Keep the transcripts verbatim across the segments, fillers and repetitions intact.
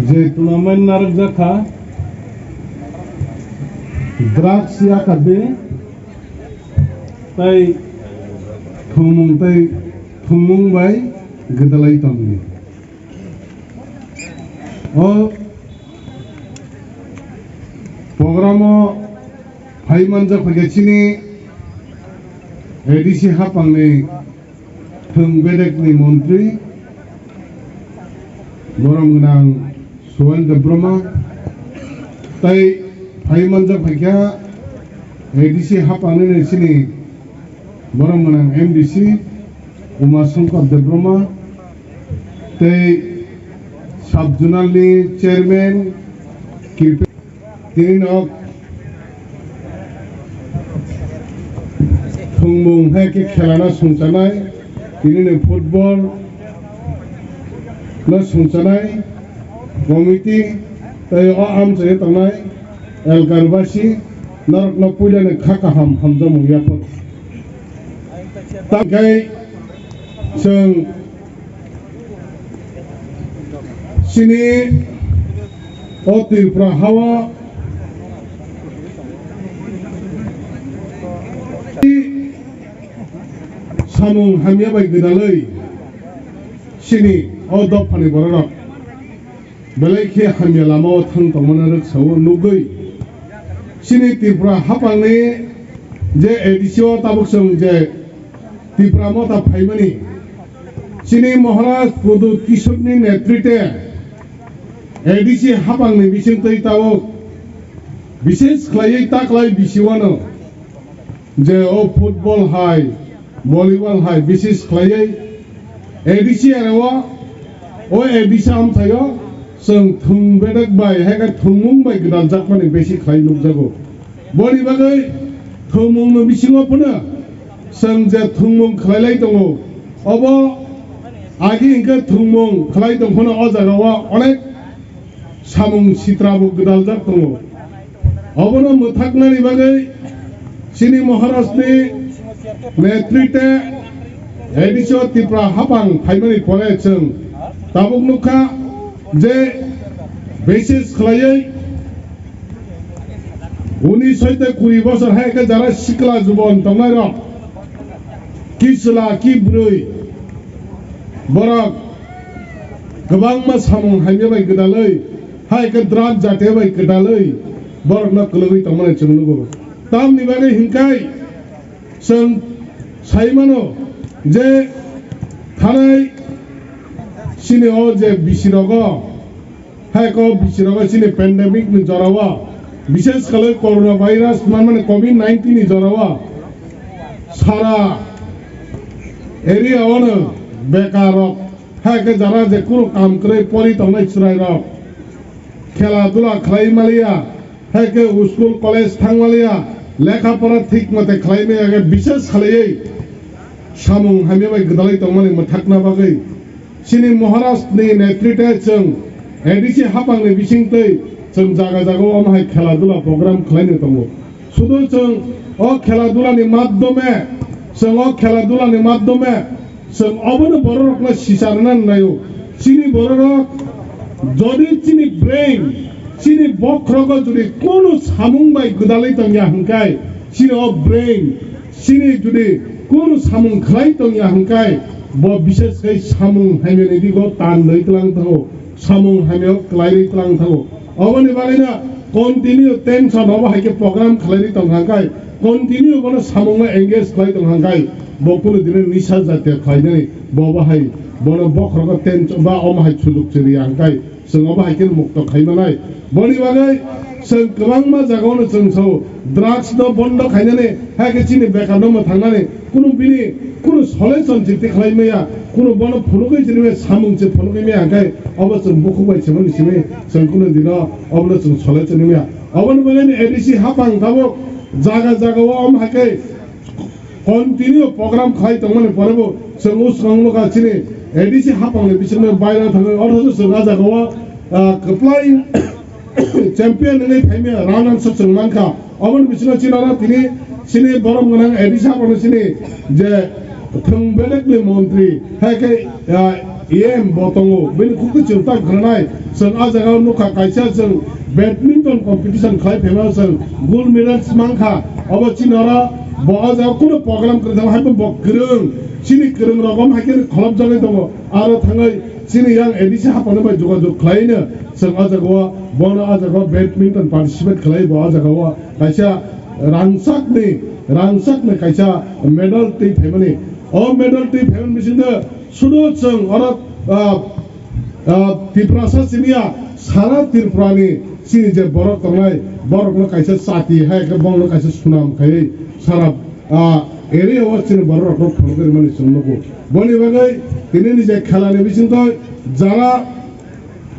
Je tournament narwkjak kha, drugs yakha de, tei thwngmung tei thwngmung bai gwdalai tongdi. O program o phai manjak phaikha chini A D C hapangni thwng bedekni montri borom gwnang Suwel Debbarma tei phai manjak phaikha A D C hapangni chini borom gwnang M D C Uma Shankar Debbarma tei sub zonal ni chairman Kirpi. Tini nok thwngmung hai khe khela no songchanai, tini ni football no songchanai committee tei o amchai tongnai elkar basi norok no puila ni kha kaham hamjakmung yaphar. Tangkhai chwng chini o Tripura hao samung hamya bai gwdalwi chini o dophani bororok belai khe hamya lamao thang tongmani rwksao nugwi chini Tripura hapangni je A D C o tabuk chwng je Tipra Motha phaimani chini Maharaj Pradyut Kishorni netrite A D C hapangni bisingtwi tabuk bises khlaiwi taklai bisiwano je o football hai, volleyball hai bises khlaiwi A D C area o, o A D C amchaio chwng thwng bedek bai hai khe thwngmung bai gwdaljakmani besi khlai nukjago. Boni bagwi thwngmungni bisingo phano chwng je thwngmung khlailai tongo, obo agi hwnkhe thwngmung khlai tong phano o jagao onek samung sitra bo gwdaljak tongo. Obono mwthaknani bagwi chini Maharajni netrite A D C o Tripura hapang phaimani pore chwng tabuk nukha je bises khlaiwi unis hoite kuri bosor hai khe jara sikla jubon tongnairok ki chwla ki bwrwi borok kwbangma samung hamya bai gwdalwi, hai khe drug jatiya bai gwdalwi borokno kwlwgwi tongmani chwng nugo. Tamni bagwi hinkhai chwng sai mano je thanai chini o je bisi rogo, hai khe o bisi rogo chini pandemic ni jorao, bises khlai corona virus manmani covid nineteen ni jorao sara area o no bekar rok, hai khe jara je kunu kam kwrwi pori tongnai chwrai rok khela dula khlai maliya, hai khe school college thang maliya, lekha pora thik mate khlai maya khe bises khlaiwi samung hamya bai gwdalwi tongmani mwthakna bagwi chini Maharaj ni netrite chwng A D C hapang ni bisingtwi chwng jaga jaga o omo hai khela dula program khlai no tongo. Sudu chwng o khela dula ni madhyome, chwng o khela dula ni madhyome chwng obono bororokno sicharna naio. Chini bororok jodi chini brain, chini bokhrogo jodi kunu samung bai gwdalwi tongya hwnkhe, chini o brain, chini jodi kunu samung khlai tongya hwnkhe, bo bises khai samung hamyani digo tan doi tlang thango, samung hamyao kwlai tlang thango. Oboni bagwino continue tension obo hai khe program khlaiwi tong hangkai, continue bono samungo engage khlai tong hangkai, bo kunu dino nisa jatiya khlainani, bo bo hai bono bokhorogo tension ba omo hai sujuk chiriya hangkai, chwng obo hai khe mukto khai manai. Boni bagwi chwng kwbangma jagao no chwng sao drugs no bondo khainani, hai khe chini bekar no mwthangnani, kunu bini kunu solution chiti khlai maya, kunu bono phunugwi chini maya, samung se phunugwi maya, hingkhe obo chwng bukhuk bai simi simi chwng kunu dino obono chwng solution maya. Oboni bagwi ni A D C hapang tabuk jaga jaga o omo hai khe continue program khlai tongmani pore bo chwng o swkang nukha chini A D C hapang ni bisingo baira thangwi, othocho chwng a jaga o, ah, kwplai champion wngwi phaimaya run answer chwng mankha. Oboni bisingo chini oro tini chini borom gwnang A D C hapang ni chini je thwng bedek ni montri, hai khe, ah, Em bo tongo, bini khuktwi chwng tak granai. Chwng a jaga o nukha kaisa chwng badminton competition khlai phaima chwng gold medal mankha. Obo chini oro bo a jaga kunu program kwrwngtham hai bo kwrwng. Chini kwrwng rok om hai khe kholopjagwi tongo. Aro thangwi chini yang A D C hapano bai jogajog khlaino chwng a jaga o bono a jaga o badminton participate khlai bo a jaga o kaisa rangchakni, rangchakni kaisa medal twi phaimani. O medal twi phaimani bisingo sudo chwng oro, ah, ah, Tiprasa simiya sara Tripurani chini je borok tongnai, borokno kaisa chati hai khe borokno kaisa sunam khaiwi sara, ah, area o chini borok rokno phunugwi rwmani chwng nugo. Boni bagwi tinini je khelani bisingo jara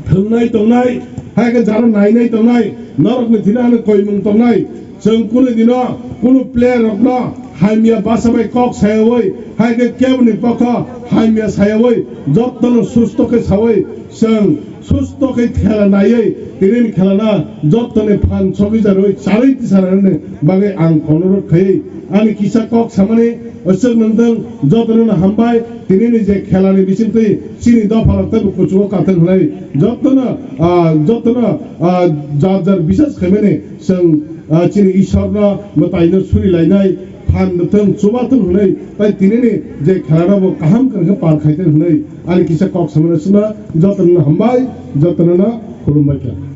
thwngnai tongnai, hai khe jara nainai tongnai, norokni thani ano koimung tongnai. Chwng kunu dino kunu player rokno hamya basa bai kok sayawi, hai khe keboni kokno hamya sayawi, jotono susto khe sawi, chwng susto khe khela naiwi, tinini khelano jotoni phan sogwi jarwi charwi tisarani bagwi ang kono rok khaiwi ani kisa kok samani. Aswk nangdwng, jotono no hambai, tinini je khelani bisingtwi chini dopha rok teibo kuchugo kathang hwnwi jotono, ah, jotono, ah, jar jar bisas khaimani chwng, ah, chini Ishwarno mwtaino suri lainai phan mwthwng chubathwng hwnwi tai tinini je khelano bo kaham kwrwngkhe par khaithwng hwnwi ani kisa kok samano chwngno jotono no hambai, jotono no khulumbai kha.